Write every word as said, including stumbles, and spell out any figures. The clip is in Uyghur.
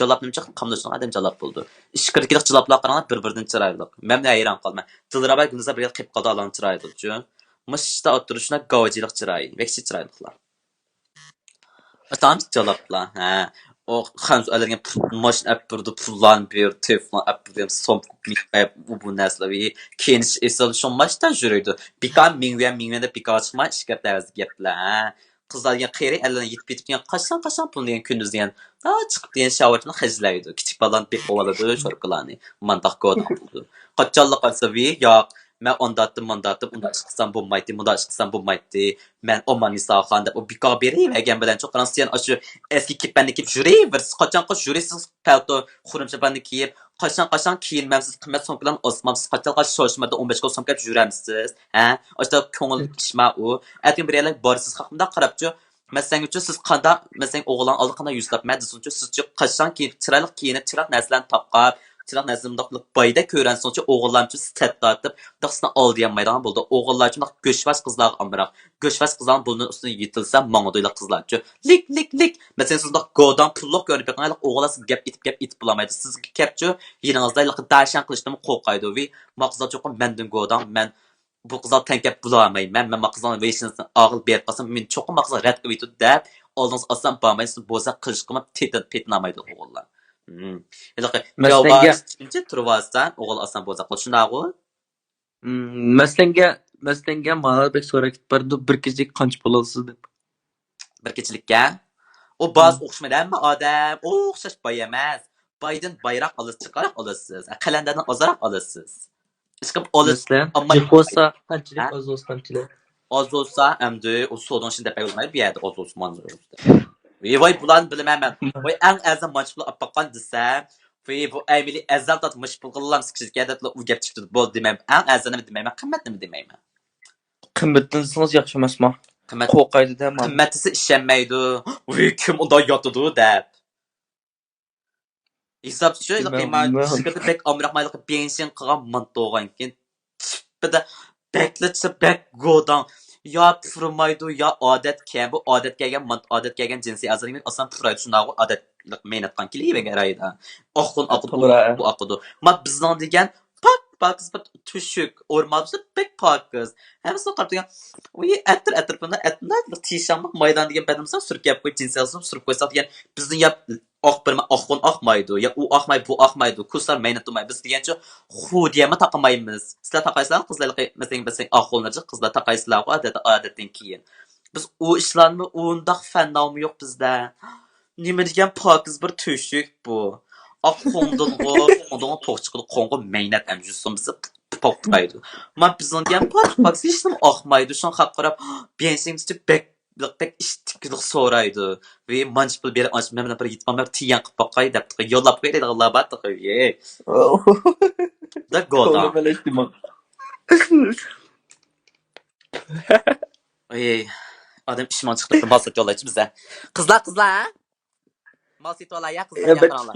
جالاپ نېمە چىقتى؟ قاملاشنىڭ ئادەم جالاپ بولىدۇ. ئىچكىرىدىكى جالاپلارغا قاراڭلار، بىر-بىرىدىن چىرايلىق. مەن ھەيران قالىمەن. دىلرەبا گۈلزار بىر يىل قېلىپ قالدى ئالان چىرايلىقچۇ. مۇشتا ئوتتۇرىشىنا گاۋجىلىق چىراي، ۋەھشىي چىرايلىقلار. ئاتام جالاپلا، ھە. ئۇ خەنزۇ ئەللەرگە پۇل، ماشىنا ئەپ بېرىدۇ، پۇللارنى بېرىدۇ، تېلېفونلار ئەپ بېرىدۇ، سومكا، ئەپ، ئۇ بۇ نەرسىلەر، كىيىنىش ئېسىل، شۇڭلاشتا يۈرىدۇ. بىكار مىڭ يۈەن، مىڭ يۈەن دەپ بىكار چىقماي، ئىشكەپ ئەۋەزلىك گەپلەر، ھە. قىزلار دېگەن قېرى ئەللەرنى يېتىپ يېتىپ كېلىپ، قاچان، قاچان پۇل دېگەن كۈندۈز دېگەن، ھە، چىقىپ دېگەن شاۋارچىنى خەجلەيدۇ. كىچىك بالىلارنى بېقىۋالىدۇ، شوركىلارنى. مانداق گوداڭ بولىدۇ. قاچانلا قارىسا، ۋى، ياق، مەن ئانداتتىم، مانداتتىم، ئۇنداق ئىش قىلسام بولمايتتى، مۇنداق ئىش قىلسام بولمايتتى. مەن ئوماننىساخان دەپ ئۇ بىكار بېرىۋەرگەن بىلەن چوقۇران سىيان ئاشۇ ئەسكى كېپەننى كىيىپ يۈرۈۋېرىسىز. قاچانقى يۈرىسىز پەلتو، خۇرۇم چاپاننى كىيىپ، قاچان قاچان كىيىنمەمسىز، قىممەت سومكىلارنى ئاسمامسىز، قاچانقى شوشمادا ئون بەش كىلو سومكا يۈرەمسىز؟ ھە؟ ئاشۇنداق كۆڭۈل ئىشما ئۇ. ئەتىگەن بىر يەرلەرگە بارىسىز، خەقمۇنداق قاراپچۇ. مەسىلەنچۇ سىز قانداق، مەسىلەن ئوغۇللارنىڭ ئالدىغا قانداق يۈز تاپمەن دېسىڭچۇ، سىزچۇ قاچان كىيىنىپ، چىرايلىق كىيىنىپ، چىرايلىق نەرسىلەرنى تاقاپ، چىرايلىق نەرسىلەرنى مۇنداق بايدا كۆرۈنسىڭچۇ، ئوغۇللارچۇ سەت تارتىپ، مۇنداق سىزنى ئالدىيالمايدىغان بولىدۇ. ئوغۇللارچۇ مۇنداق گۆشۋاس قىزلارغا ئامراق. گۆشۋاس قىزلارنىڭ بۇرنىنىڭ ئۈستىدىن يېتىلسە ماڭىدۇ ھېلىقى قىزلارچۇ. لىك، لىك، لىك. مەسىلەن سىز مۇنداق گوداڭ پۇللۇق كۆرۈنۈپ بېقىڭ، ھېلىقى ئوغۇللار سىزگە گەپ ئېيتىپ، گەپ ئېيتىپ بولالمايدۇ. سىزگە كەپچۇ، يېنىڭىزدا ھېلىقى داشەن قىلىشتىنمۇ قورقايدۇ. ۋى، ما قىزلار چوقۇم مەندىن گوداڭ، مەن بۇ قىزغا تەڭ كەپ بولالمايمەن، مەن ما قىزنىڭ ۋېشىنىسىنى ئاغىل بېرىپ قالسام، مېنى چوقۇم ما قىزغا رەت قىلىۋېتىدۇ دەپ، ئالدىڭىزغا ئاسان بارماي، سىز بوزەك قىلىشقىمۇ پېتىن-، پېتىنالمايدۇ ئوغۇللار. ھىم. ھېلىقى مەسىلەنگە، ياۋاش، شۇنچە تۇرۇۋالسا، ئوغۇل ئاسان بوزەك قىلىدۇ، شۇنداقغۇ؟ ھىم، مەسىلەنگە، مەسىلەنگە، مانا بەك سوراپ كېتىپ بارىدۇ، بىر كېچىلىك قانچە پۇل ئالىسىز دەپ. بىر كېچىلىككە. ئۇ باز ھىم. ئوخشىمايدۇ، ھەممە ئادەم ئوخشاش باي ئەمەس. بايدىن بايراق ئالىسىز، جىقراق ئالىسىز، قەلەندەردىن ئازراق ئالىسىز. ئىشقىلىپ ئالىسىز، مەسىلەن، ئەمما جىق بولسا قانچىلىك، ھە؟ ئاز بولسا قانچىلىك؟ ئاز بولسا، ئەمدى ئۇ سودىنىڭ ئىچىدە دەپ بەرگىلى بولمايدۇ، بۇ يەردە ئاز بولسا، مانا بۇ يەردە. ۋاي، بۇلارنى بىلىمەن مەن. ۋاي، ئەڭ ئەرزان مانچە پۇل ئاپ باققان دېسەم، ۋاي، بۇ ئەمەلىي ئەرزان تارتمىش پۇل قىلغان سىكىشكە دەپلا ئۇ گەپ چىقىپ تۇرىدۇ. بولدى، دېمەي، ئەڭ ئەرزانىنى دېمەيمەن، قىممەتنىمۇ دېمەيمەن. قىممىتىنى دېسىڭىز ياخشى ئەمەسمۇ؟ قىممەت. قورقايدۇ-دە، مانا. قىممەت دېسە ئىشەنمەيدۇ. ۋاي، كىم ئۇنداق ياتىدۇ دەپ. ھېسابسىز شۇ، ھېلىقى مانا، شىركەتتە بەك ئامراق، مانا، ھېلىقى بېنزىن قىلغان مانتا بولغان كېيىن، تىپىدا بەكلا چىر، بەك گوداڭ. يا پۇرىمايدۇ، يا ئادەت كەل-، بۇ ئادەت كەلگەن مانتا، ئادەت كەلگەن جىنسىي ئەزالىرىمىز ئاسان پۇرايدۇ، شۇنداقغۇ، ئادەت مەينەتقان كېلىۋەرگەن رايدا. ئاققۇن ئاقىدۇ، توغرا. بۇ ئاقىدۇ. ما بىزنىڭ دېگەن پاك، پاكىز بىر تۆشۈك، ئورمالىسى بەك پاكىز. ھەممىسىگە قاراپ تۇرغان، ئۇي، ئەتىر، ئەتىر، بۇندا ئەتىر، تىشاڭلىق مايدان دېگەن بەدىمىسە سۈركەپ قوي، جىنسىي ئەزالىرىمىز سۈرۈپ قويساق دېگەن، بىزنى يا ئاق بىر ئاققۇن ئاقمايدۇ، يا ئۇ ئاقماي، بۇ ئاقمايدۇ، كۇسار مەينەت تۇرماي، بىز دېگەنچە خۇدىيەمۇ تاقىمايمىز. سىلەر تاقايسىلەر قىزلار، مەسىلەن، مەسىلەن، ئاققۇنلارچە قىزلار تاقايسىلەرغۇ، ئادەتتە، ئادەتتىن كېيىن. بىز ئۇ ئىشلارنى ئۇنداق فەنناۋمۇ يوق بىزدە. نېمە دېگەن پاكىز بىر تۆشۈك بۇ. ئاق قوڭدۇنغۇ، قوڭدۇنغۇ پوق چىقىدۇ، قوڭغۇ مەينەت ئەمجۈسۇم بىزى پوق تۇرايدۇ. ما بىزنىڭ دېگەن پاك، پاكىز ھېچنېمە ئاقمايدۇ، شۇڭا خەق قاراپ، بيەنشىڭچە بەك، بەك ئىشتىكلىق سورايدۇ. ۋى مانچە پۇل بېرىپ، ئاش، مەن بىلەن بىر يېتىپ، مەن بىر تىيەن قىلىپ باقاي دەپ، يوللاپ قوياي دەيدىغانلار بار تېخى. ۋى. دا گوداڭ. ئەي، ئادەم ئىشماڭ چىقىپ، مال سېتىۋالايچۇ بىزە. قىزلار، قىزلار، ھە؟ مال سېتىۋالاي يا، قىزلار، يا، يا، قاراڭلار.